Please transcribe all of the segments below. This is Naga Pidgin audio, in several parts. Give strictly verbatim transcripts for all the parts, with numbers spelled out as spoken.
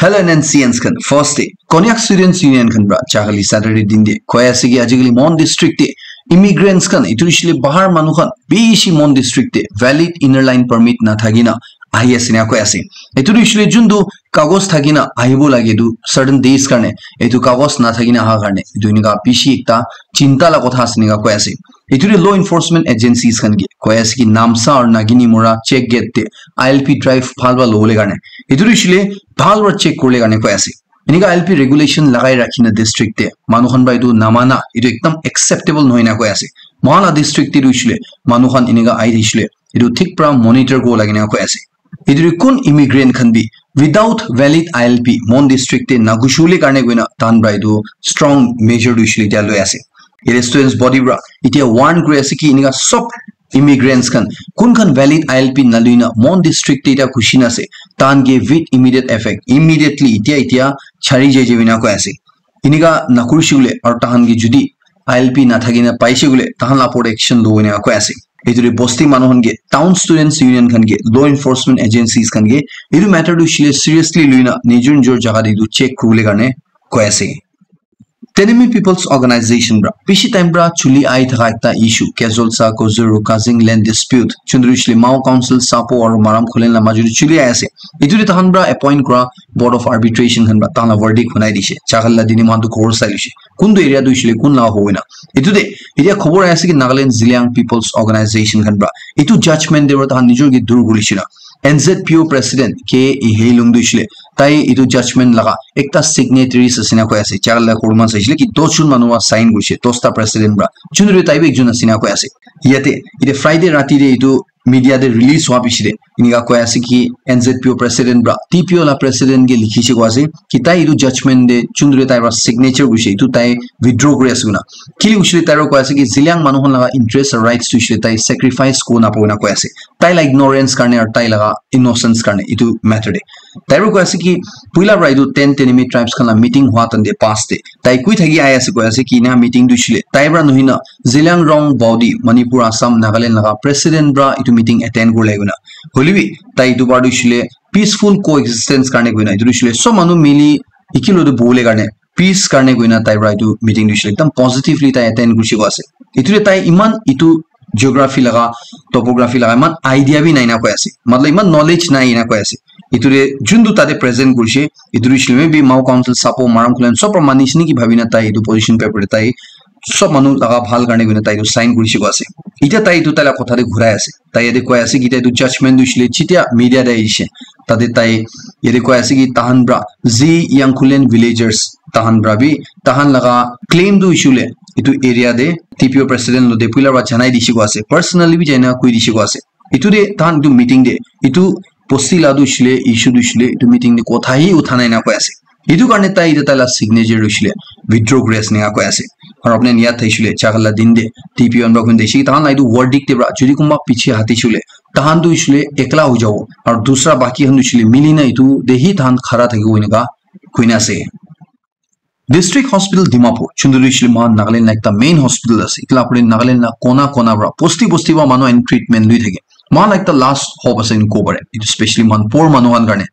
Hello N N C Ns khan, first day Konyak Students Union khan pra jahali Saturday din de koi ase ki ajikali Mon district te immigrants khan, itu hoishe le bahar manu khan bishi Mon district te valid inner line permit na thakina ahi ase na koi ase. Itu hoishe le juntu kagos thakina ahibo lage, itu certain days karne, itu kagos na thakina aha karne itu enika bishi ekta chinta la kotha ase enika koi ase. Itu law enforcement agencies khan ke koi ase ki Namsa aru Nagini Mora check gate te I L P drive bhal bhal lobole karne. Itu hoishe le bhal para check kurle karne koi ase. Enika I L P regulation lagai rakhina district te manu khan pra itu namana, itu ekdam acceptable nohoi na koi ase. Mohan la district te hoishe le manu khan enika ahi hoishe le itu thik pra monitor kuri lage na koi ase. Itu kun immigrant khan bi without valid I L P Mon district te nagushule karne koina tahan pra itu strong measure hoishe le dia loi ase. Itu students body pra itia warn kuri ase ki enika sob immigrants khan kun khan valid I L P naluina Mon district te ita khushi na ase, tahan ke with immediate effect, immediately itia itia chari jai jabi na koi ase. Enika nakurishi kule aru tahan ke judi I L P na thakina paise kule tahan la protection lo enika koi ase. Itu bosti manu khan ke, town students union khan ke, law enforcement agencies khan ke itu matter tu shile seriously luina nijor nijor jaga te itu check kuribole karne koi ase. Tenemi People's Organization pra bishi time pra chuli ai thaka ekta issue, Kazolsa Kozuru Kazing land dispute, chundru shili Mao Council Sapo aru Maram Kholen la majuri chuli ai ase. Itu de tahan pra appoint kura Board of Arbitration khan pra tahan la verdict hunai dishe. Chakal la dini mantu khobor sai lishe. Kuntu area tu shili kun la hoina. Itu de, itia khobor ai ase ki Nagaland Zeliang People's Organization khan pra itu judgment de pra tahan nijor ke dur guli shina. N Z P O President K A Heilung tu shile tai itu judgment laga ekta signatories ase na koi ase. Char la korma saisile ki dos jon manu wa sign kurise, dosta president pra. Chundru tai bi ekjon ase na koi ase. Yate, ite Friday rati de itu media de release hua bishi de enika koi ase ki N Z P O president pra T P O la president ke likhi se koi ase ki tai itu judgment de chundru tai pra signature kurise, itu tai withdraw kuri ase kuna. Kili usile tai pra koi ase ki Zeliang manu khan laga interest or rights tu usile tai sacrifice ko na pona koi ase. Tai la ignorance karne aru tai laga innocence karne itu matter de. Tai pra koi ase ki puila pra itu ten Tenemi tribes khan la meeting hua tan de past de tai kui thaki ai ase koi ase ki na meeting tu shile tai pra nohina Zeliangrong Baudi Manipur Assam Nagaland laga president pra itu meeting attend kuri lai kuna. Hoilebi tai itu bar tu shile peaceful coexistence karne koina itu shile sob manu mili ikilo tu bole karne peace karne koina tai pra itu meeting tu shile ekdam positively tai attend kurise koi ase. Itu de tai iman itu geography laga, topography laga iman idea bi nai na koi ase. Matlab iman knowledge nai na koi ase. Itu de juntu tate present kurise itu hoisile maybe Mao Council Sapo Maram Kholen sob pra mani shini ki bhabi na tai itu position paper de tai sob manu laga bhal karne koina tai itu sign kurise koi ase. Itia tai itu tai la kotha de ghurai ase. Tai yate koi ase ki tai itu judgment tu hoisile chitia media de ahishe. Tate tai yate koi ase ki tahan pra Zeliang Kholen villagers tahan pra bi tahan laga claim tu hoisile itu area de T P O president lo de puila pra janai dishe koi ase. Personally bi jaina koi dishe koi ase. Itu de tahan itu meeting de itu bosti la tu hoisile issue tu hoisile itu meeting de kotha hi utha nai na koi ase. Itu karne tai itu tai la signature hoisile withdraw kuri ase enika koi ase. Aru apni yat thaisile chakal la din de T P O an pra kun de shi tahan la itu verdict de pra judi kunba piche hati shule tahan tu hoisile ekla hoi jabo. Aru dusra baki khan tu hoisile mili na itu de hi tahan khara thakibo enika koina ase. District Hospital Dimapur, chunduri shili mohan Nagaland la ekta main hospital ase. Itla apni Nagaland la kona kona pra, bosti bosti pra manu khan treatment lui thake. Mohan la ekta last hope ase enika kobo pare. Itu specially mohan poor manu khan karne.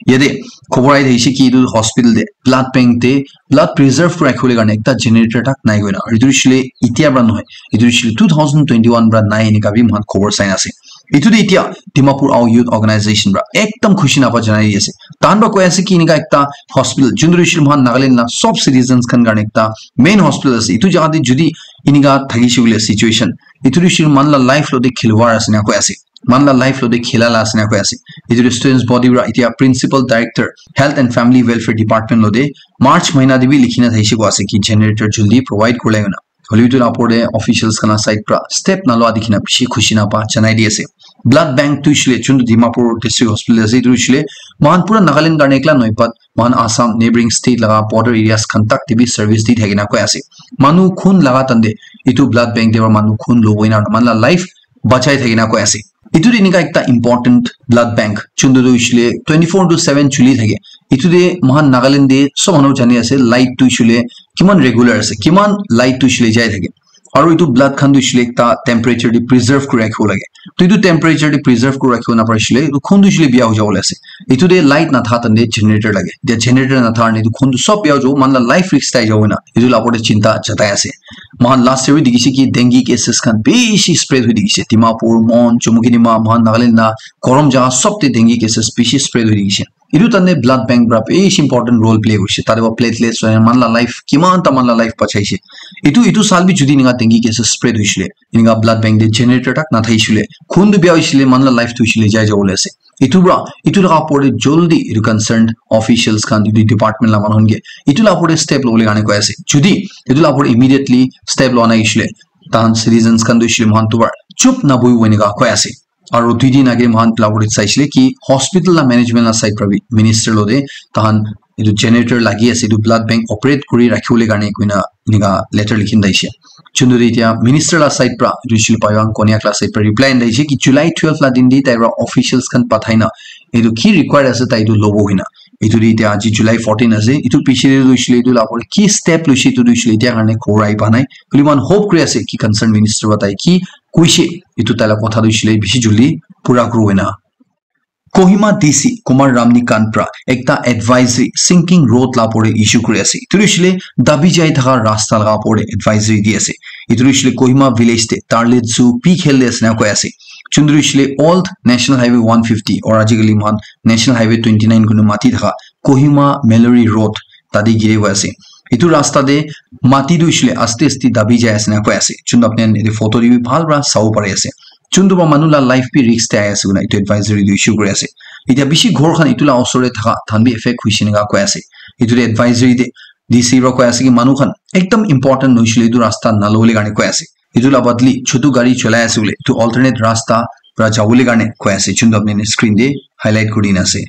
Yate khobor ai thakise ki itu hospital te blood bank te blood preserve kuri rakhibole karne ekta generator thak nai koina. Aru itu shili itia pra nohoi. Itu shili two thousand twenty-one pra nai enika bi mohan khobor sai na ase. Itu de itia Dimapur Ao Youth Organization pra ekdam khushi napa janai di ase. Tahan pra koi ase ki enika ekta hospital, juntu hoishe mohan Nagaland la sob citizens khan karne ekta main hospital ase. Itu jaga te judi enika thakishe koile situation, itu hoishe mohan la life lo de khilwar ase na koi ase. Mohan la life lo de khila la ase na koi ase. Itu students body pra itia Principal Director Health and Family Welfare Department lo de March mahina de bi likhina thakishe koi ase ki generator juldi provide kurle na. Hoilebi etu la opor te officials khan la side pra step na lua dikhi na bishi khushi na pa janai di ase. Blood bank tu hoishe le juntu Dimapur District Hospital ase, etu hoishe le moikhan pura Nagaland karne ekla nohoi, but moikhan Assam neighboring state laga border areas khan tak te bi service di thaki na koi ase. Manu khun laga time te etu blood bank te para manu khun lobo ena moikhan la life bachai thaki na koi ase. Etu tu enika ekta important blood bank, juntu tu hoishe le twenty-four into seven chuli thake. Etu te moikhan Nagaland te sob manu jani ase, light tu hoishe le kiman regular ase, kiman light tu hoishe le jai thake. Aru etu blood khan tu hoishe le ekta temperature te preserve kuri rakhibo lage. To etu temperature te preserve kuri rakhibo napare hoishe le etu khun tu hoishe le biya hoi jabo le ase. Etu te light natha tante generator lage. Dia generator natha ne etu khun tu sob biya hoi jabo, manu la life risk tai jabo na. Etu la opor te chinta jatai ase. Moikhan last year bi dikhi se ki dengue cases khan bishi spread hoi dikhi se. Dimapur, Mon, Chumoukedima, moikhan Nagaland la gorom jaga sob te dengue cases bishi spread hoi dikhi se. Etu tane blood bank pra bishi important role play kurishe. Tade pra platelets hoina manu la life, kiman ta manu la life bachaishe. Etu, etu sal bi jodi eninka dengue cases spread hoishile, eninka blood bank te generator tak nathaishile, khun tu biya hoishile, manu la life tu hoishile jai jabo le ase. Etu pra, etu laga opor te joldi etu concerned officials khan, etu department la manu khan ke, etu la opor te step lobole karne koi ase. Jodi etu la opor te immediately step loa nai hoishile, tahan citizens khan tu hoishile moikhan tu pra chup na bohibo eninka koi ase. Aru dui din age moikhan la opor te saisile ki hospital la management la side pra bi minister lo te tahan etu generator lagi ase, etu blood bank operate kuri rakhibole karne koina eninka letter likhi na aishe. Chundu te etia minister la side pra etu hoishe le Paiwang Konyak la side pra reply na aishe ki July twelve la din te tai pra officials khan pathai na etu ki required ase tai etu lobo hoina. Etu te etia aji July fourteen ase, etu piche te tu hoishe le etu la opor ki step loishe etu tu hoishe le etia karne khobor ahi pa nai. Hoile moikhan hope kuri ase ki concerned minister pra tai ki koishe, etu taila kotha tu hoishe le bishi joldi pura kuribo ena. Kohima D C Kumar Ramnikant pra ekta advisory sinking road la opor te issue kuri ase. Etu tu hoishe le dabi jai thaka rasta laga opor te advisory di ase. Etu tu hoishe le Kohima village te Tarlet Zoo pi khel de ase na koi ase. Chundu tu hoishe le Old National Highway one fifty or ajikali moikhan National Highway twenty nine koina mati thaka Kohima Mallory Road tate giri hoi ase. Etu rasta te mati tu hoishe le aste aste dabi jai ase na koi ase. Chundu apni khan etu photo te bi bhal pra sabo pari ase. Chundu pra manu la life bi risk te ahi ase koina etu advisory tu issue kuri ase. Etia bishi ghor khan etu la osor te thaka tahan bi affect hoishe eninka koi ase. Etu te advisory te D C pra koi ase ki manu khan ekdam important nohoishe le etu rasta nalobole karne koi ase. Etu la badli chotu gari cholai ase koile etu alternate rasta pra jabole karne koi ase. Chundu apni khan screen te highlight kuri dina ase.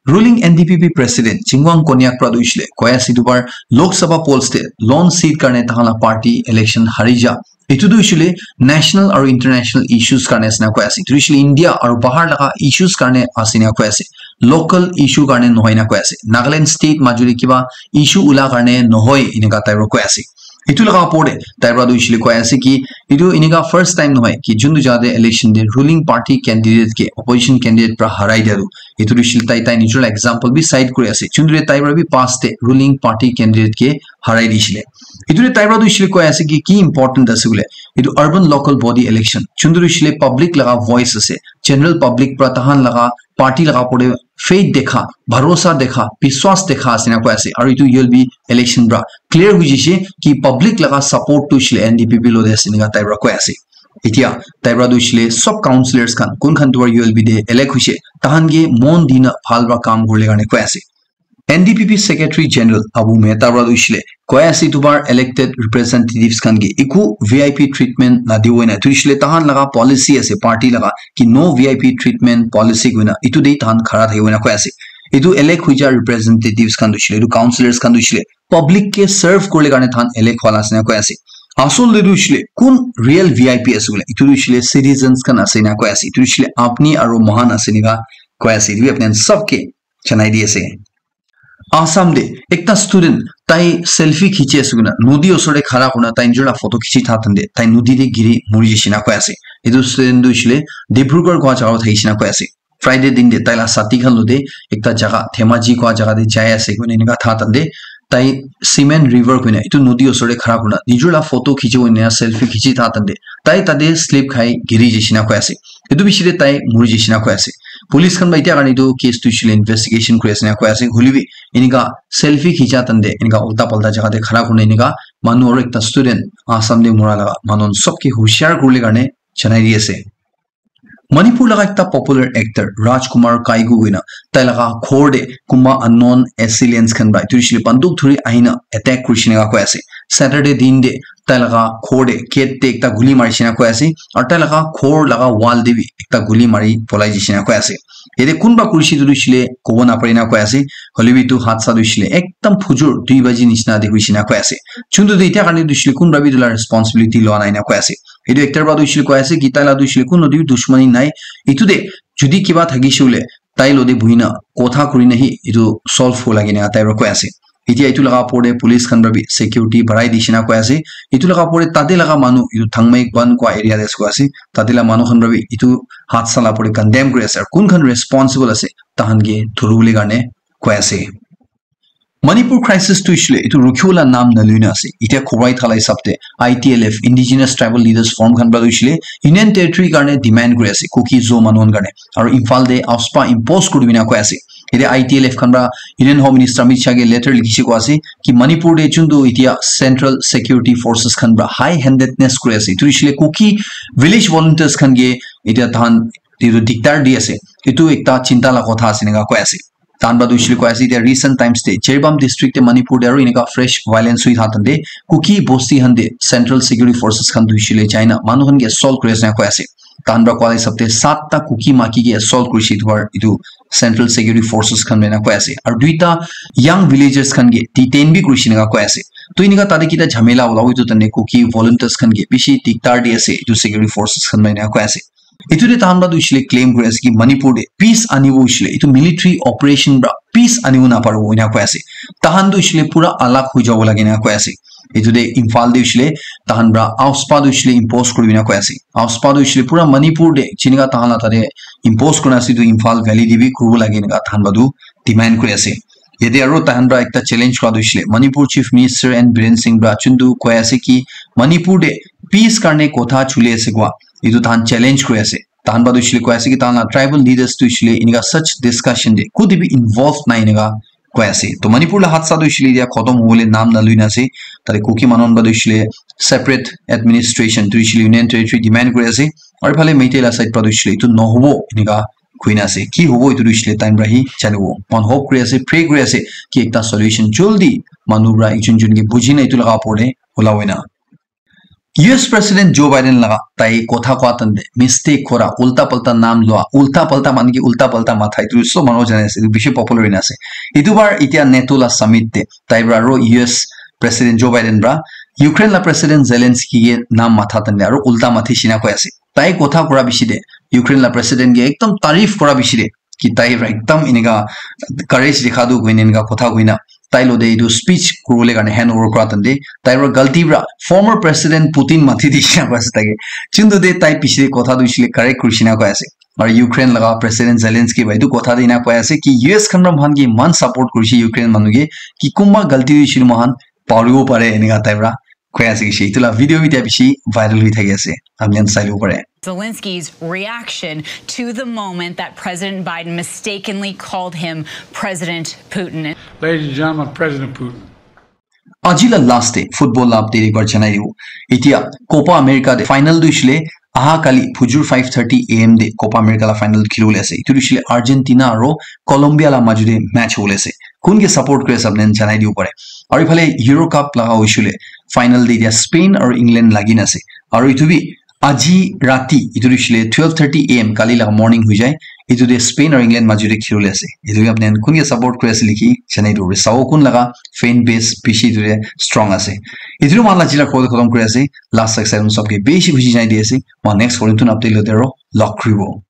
Ruling N D P P President Chingwang Konyak pra tu hoishe le koi ase etu bar Lok Sabha polls te lone seat karne tahan la party election hari ja. Etu tu hoishe le national aru international issues karne ase na koi ase. Etu hoishe le India aru bahar laga issues karne ase na koi ase. Local issue karne nohoi na koi ase. Nagaland state majuli kiba issue ula karne nohoi eninka tai pra koi ase. Etu laga opor te tai pra tu hoishe le koi ase ki etu eninka first time nohoi ki juntu jaga te election te ruling party candidate ke opposition candidate pra harai dia tu. Etu tu hoishe le tai, tai nijor la example bi cite kuri ase. Juntu te tai pra bi past te ruling party candidate ke harai dishe le. Etu te tai pra tu hoishe le koi ase ki ki important ase koile etu urban local body election. Juntu tu hoishe le public laga voice ase. General public pra tahan laga party laga opor te faith dekha, bharosa dekha, biswas dekha ase na koi ase. Aru etu U L B election pra clear hoi jaise ki public laga support tu hoishe le N D P P lo te ase eninka tai pra koi ase. Etia tai pra tu hoishe le sob councillors khan kun khan tu pra U L B te elect hoishe tahan ke mon dina bhal pra kam kuribole karne koi ase. N D P P Secretary General Abu Mehta pra tu hoishe le koi ase etu bar elected representatives khan ke eku V I P treatment nadibo na. Etu hoishe le tahan laga policy ase party laga ki no V I P treatment policy koina etu te tahan khara thakibo na koi ase. Etu elect hoi ja representatives khan tu hoishe le, etu councillors khan tu hoishe le public ke serve kuribole karne tahan elect hua la ase na koi ase. Asol te tu hoishe le kun real V I P ase koile etu tu hoishe le citizens khan ase na koi ase. Etu hoishe le apni aru moikhan ase eninka koi ase. Etu bi apni khan sob ke janai di ase. Assam te ekta student tai selfie khichi ase koina nodi osor te khara kurina tai nijor la photo khichi tha tante tai nodi te giri muri jaise na koi ase. Etu student tu hoishe le Dibrugarh kua jaga te thakishe na koi ase. Friday din te tai la sati khan lo te ekta jaga Dhemaji kua jaga te jai ase koina eninka tha tante tai Cement River koina etu nodi osor te khara kurina nijor la photo khichi koina selfie khichi tha tante tai tate slip khai giri jaise na koi ase. Etu bishi te tai muri jaise na koi ase. Police khan ba etia karne etu case tu hoishe le investigation kuri ase na koi ase. Hoile bi eninka selfie khicha tante eninka ulta palta jaga te khara kurina eninka manu aru ekta student Assam te mura laga manu khan sob ke hushiar kuribole karne janai di ase. Manipur laga ekta popular actor Rajkumar Kaigu koina tai laga ghor te kunba unknown assailants khan para etu hoishe le banduk dhuri ahina attack kurishe naka koi ase. Saturday din te tai laga ghor te gate te ekta guli marishe na koi ase aru tai laga ghor laga wall te bi ekta guli mari polai jishe na koi ase. Yate kunba kurishe etu tu hoishe le kobo napare na koi ase, hoile bi etu hadsa tu hoishe le ekdam phujur dui baji nishina te hoishe na koi ase. Chuntu tu itya karne tu hoishe le kunba bi etu la responsibility lua nai na koi ase. Etu actor para tu hoishe le koi ase ki tai la tu hoishe le kun nodi bi dushmani nai. Etu te jodi kiba thakishe hoile tai lode buhina kotha kurina hi etu solve hola kena tai para koi ase. Etia etu laga opor te police khan para bi security barai dishina koi ase. Etu laga opor te tate laga manu etu Thangmei Ban koi area te ase koi ase. Tate la manu khan para bi etu hadsa la opor te condemn kuri ase. Aru kun khan responsible ase, tahan ke dhuribole karne koi ase. Manipur crisis tu hoishe le etu rukhibola nam nalui na ase. Etia khobor ahi thala hisab te I T L F, Indigenous Tribal Leaders Forum khan para tu hoishe le Union Territory karne demand kuri ase, Kuki Zo manu khan karne. Aru Imphal te AFSPA impose kuri dibina koi ase. Etia I T L F khan para Union Home Minister Amit Shah ke letter likhishe koi ase ki Manipur te chuntu etia Central Security Forces khan para high handedness kuri ase. Etu hoishe le Kuki village volunteers khan ke etia tahan etu diktar di ase. Etu ekta chinta la kotha ase eneka koi ase. Tahan para tu hoishe le koi ase, etia recent times te Jiribam district te Manipur te aru eneka fresh violence hui thaka time te Kuki bosti khan te Central Security Forces khan tu hoishe le jaina manu khan ke assault kuri ase eneka koi ase. Tahan para koa hisab te satta Kuki maki ke assault kurishe etu para etu Central Security Forces khan para eneka koi ase. Aru duita young villagers khan ke detain bi kurishe eneka koi ase. To eneka tate kita jhamela hola etu tane Kuki volunteers khan ke bishi diktar di ase etu security forces khan para eneka koi ase. Etu te tahan para tu hoishe le claim kuri ase ki Manipur te peace anibo hoishe le etu military operation para peace anibo naparibo eneka koi ase. Tahan tu hoishe le pura alag hoi jabo lage eneka koi ase. Etu te Imphal te hoishe le tahan para AFSPA tu hoishe le impose kuri dibina koi ase. AFSPA tu hoishe le pura Manipur te jeneka tahan la tate impose kurina ase etu Imphal Valley te bi kuribo lage eneka tahan para tu demand kuri ase. Yate aru tahan para ekta challenge kura tu hoishe le Manipur Chief Minister N Biren Singh para chuntu koi ase ki Manipur te peace karne kotha chuli ase koi etu tahan challenge kuri ase. Tahan para tu hoishe le koi ase ki tahan la tribal leaders tu hoishe le eneka such discussion te kute bi involved nai eneka koi ase. To Manipur la hadsa tu hoishe le etia khotom hobole nam nalui na ase. Tate Kuki manu khan para tu hoishe le separate administration tu hoishe le Union Territory demand kuri ase. Aru phale Meitei la side para tu hoishe le etu nohobo eneka koi na ase. Ki hobo etu tu hoishe le time para hi janibo. Moikhan hope kuri ase, pray kuri ase ki ekta solution jaldi manu para ekjon jon ke buji na etu laga opor te ulabo na. U S President Joe Biden laga tai kotha koa time te mistake kora, ulta palta nam loa, ulta palta manu ki ulta palta matha etu sob manu jane ase, etu bishi popular hoina ase. Etu bar etia NATO la summit te tai para aru U S President Joe Biden para Ukraine la President Zelensky ke nam matha time te aru ulta mathi shina koi ase. Tai kotha kora bishi te Ukraine la President ke ekdam tarif kora bishi te ki tai para ekdam eneka courage dikha tu koina eneka kotha koina tai lo te etu speech kuribole karne hand over kura time te tai para galti para former President Putin mathi di shina koi ase tai ke. Chuntu te tai piche te kotha tu hoishe le correct kuri shina koi ase. Aru Ukraine laga President Zelensky para etu kotha tu ena koi ase ki U S khan para moikhan ke iman support kurishe Ukraine manu ke ki kunba galti hoishe le moikhan paribo pare eneka tai para koi ase ki etu la video bi etia bishi viral hoi thaki ase. Apni khan sai lobo pare. Zelensky's reaction to the moment that President Biden mistakenly called him President Putin. Ladies and gentlemen, President Putin. Aji la last day football la update ekbar janai dibo. Etia Copa America te final tu hoishe le aha kali phujur five thirty A M te Copa America la final khilibole ase. Etu tu hoishe le Argentina aru Colombia la maju te match hobole ase. Kun ke support kuri ase apni khan janai dibo pare. Aru ephale Euro Cup laga hoishe le final te etia Spain aru England lagi na ase. Aru etu bi aji rati etu tu hoishe le twelve thirty A M kali laga morning hoi jai. Etu te Spain aru England maju te khilibole ase. Etu ke apni khan kun ke support kuri ase likhi janai dibo pare. Sabo kun laga fan base bishi etu te strong ase. Etu tu moikhan la aji la khobor khotom kuri ase. Last six seven sob ke bishi khushi janai di ase. Moikhan next khobor notun update lote aru log kuribo.